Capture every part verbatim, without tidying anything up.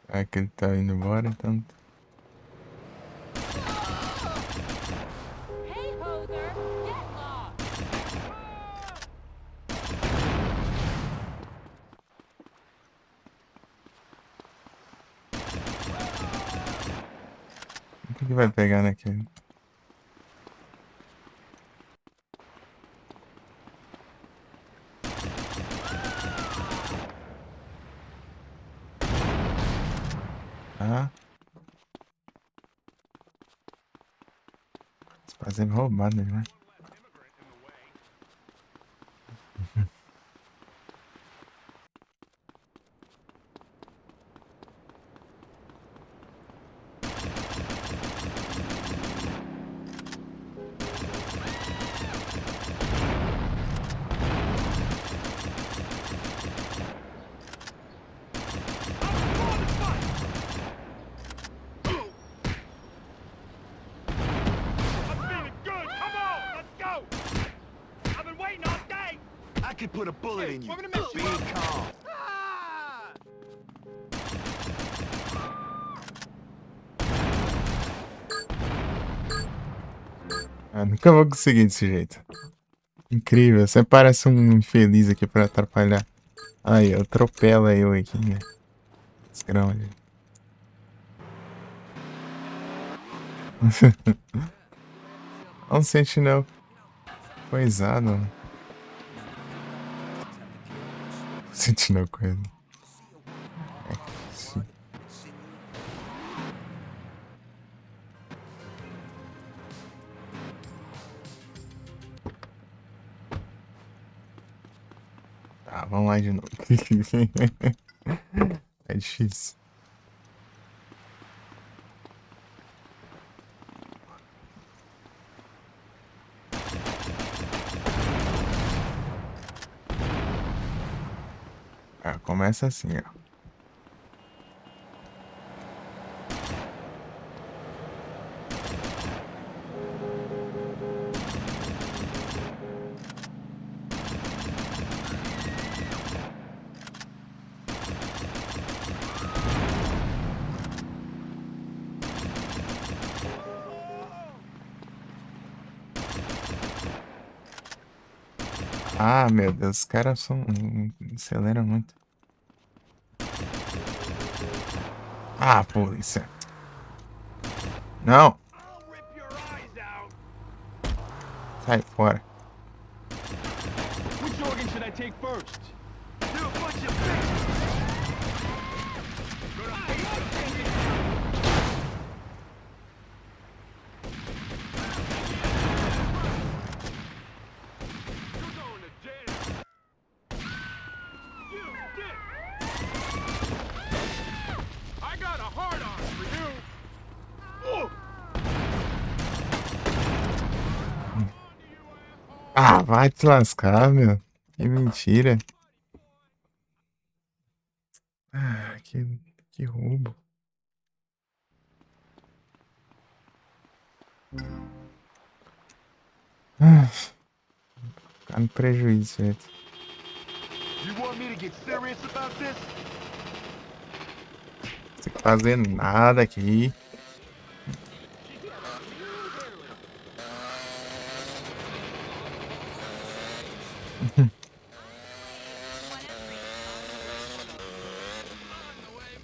É que ele tá indo embora, então. O que que vai pegar naquele? Ah. Esse prazer é roubado, né? I'm feeling good. Come on, let's go. I've been waiting all day. I could put a bullet in you. Want me to mix you up? Be calm. Ah! Ah, nunca vou conseguir desse jeito. Incrível, sempre parece um infeliz aqui pra atrapalhar. Aí, atropela eu aqui, né? Esse grão ali. É um sentinel. Coisado, mano. Sentinel coisa. É, sim. Tá, vamos lá de novo. É difícil. Ah, começa assim, ó. Ah, meu Deus, os caras são, hum, aceleram muito. Ah, polícia. Não. Sai fora. Which organ should I take first? You're a bunch of bitches. You dick! I got a hard on for you! Ugh. Ah, vai te lascar, meu. Que mentira. Ah, que, que roubo. Ah, ficar no prejuízo, gente. You want me to get serious about this? Não consigo fazer nada aqui.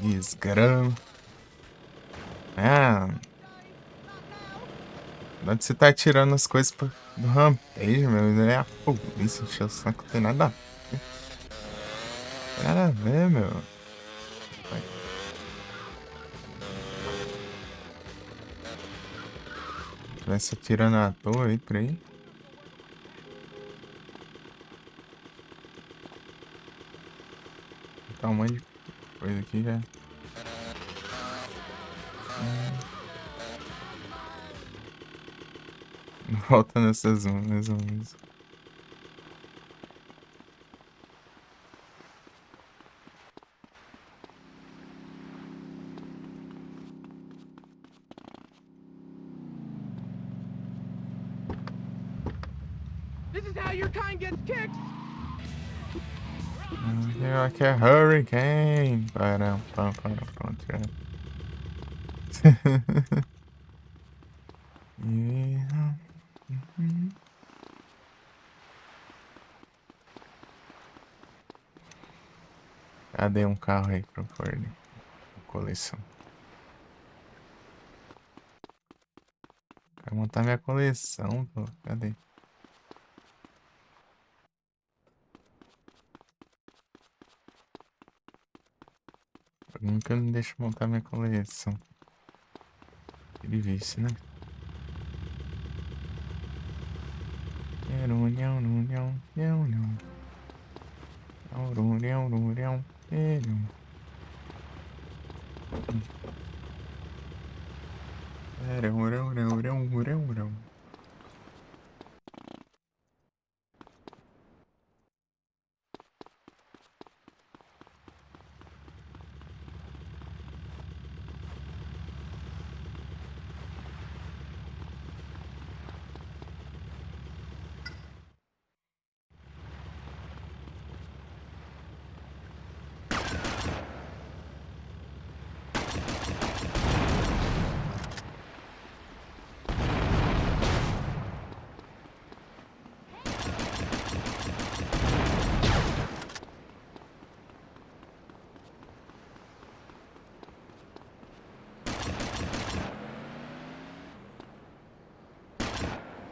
Desgrama. Ah. Onde você tá tirando as coisas pra, do Rampage, meu? Ele é a polícia, encheu o saco, não tem nada a ver. Tem nada a ver, meu. Tivesse atirando à toa aí, por aí. Tá um monte de coisa aqui já. Hum. Volta nessas mesmo, mesmo. This is how your kind gets kicked. Hum, aqui é Hurricane. Param, pam, param, pronto, já. E... Cadê um carro aí pra eu pôr ali? Coleção. Quero montar minha coleção, pô. Cadê? Nunca me deixa montar minha coleção. Ele vence, né? Reunião, reunião, reunião. Reunião, reunião, reunião. Reunião, reunião, reunião, reunião.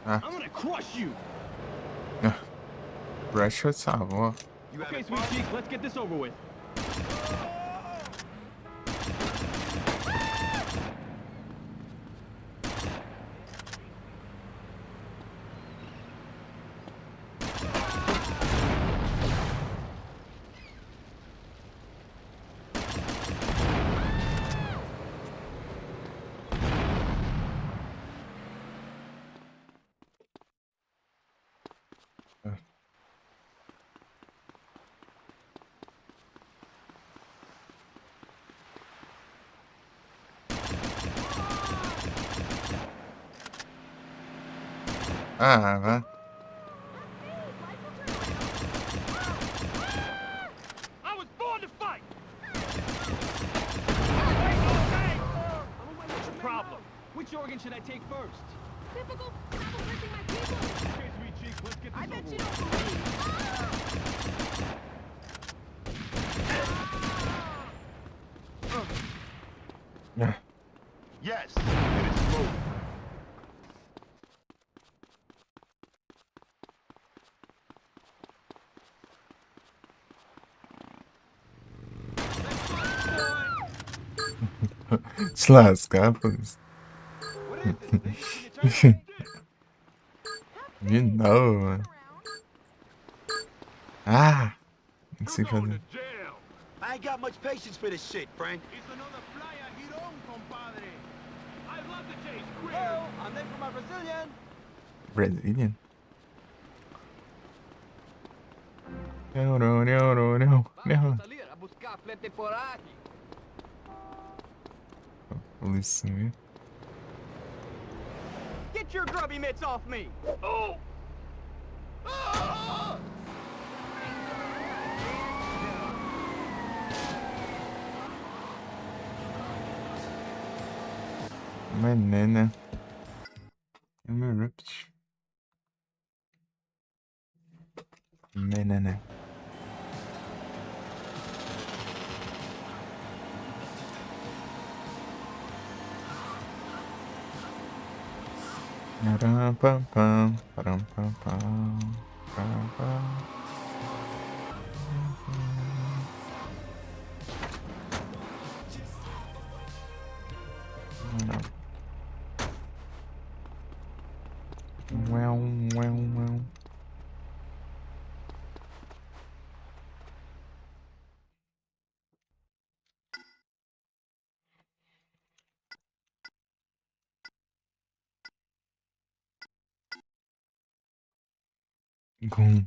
Ah. I'm gonna crush you. Ah. Pressure salvou. You having fun? Okay, sweet cheeks, let's get this over with. Ah, va. I was born to fight! What's your problem? Which organ should I take first? Typical troublemaking my people! Okay, sweet cheeks, let's get this over with. I bet you don't believe. Ah. Yes, it is loaded. Se lascar, pô. De novo, mano. Ah! Não sei fazer. I ain't got much patience for this shit, Frank. It's another fly I hit on, compadre. I love the taste. Well, I'm late for my Brazilian. Brazilian? Não, não, não, não, não. Vamos salir a buscar flete por aqui. Polícia, viu? Get your grubby mitts off me! Oh! Ah! Menene. Menene. Param, pam, pam, param, pam, pam, param, pam. Não. Uau, uau, uau. Gum.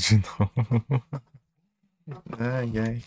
De novo. Ai, ai.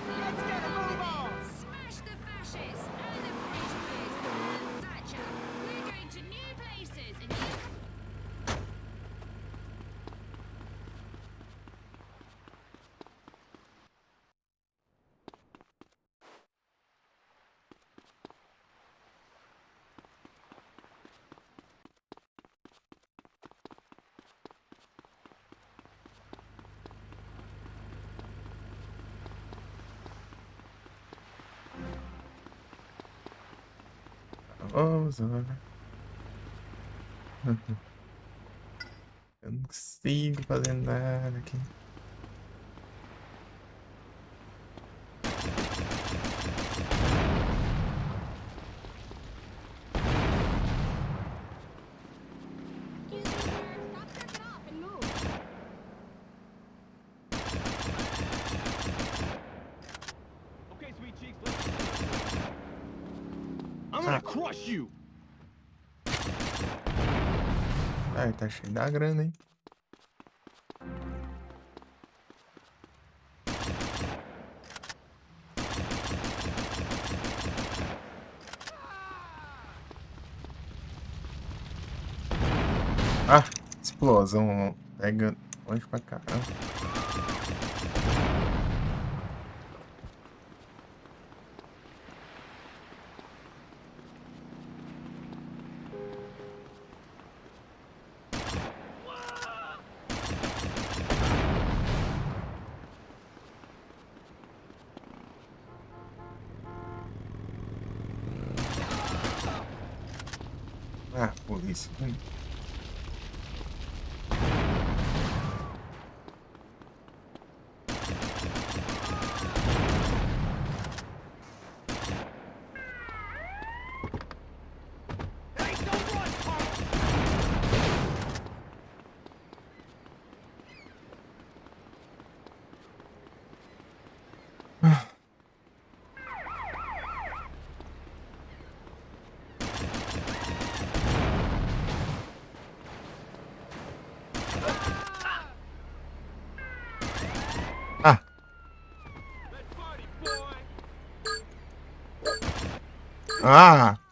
Let's get a move on! Smash the fascists and the British and Thatcher. We're going to new places and you Vamos lá. Eu não consigo fazer nada aqui. Okay, sweet cheeks, let's I'm gonna crush you. Ai, tá cheio da grana, hein? Ah, explosão pega longe pra caramba. Ah, polícia. Ah. Ah.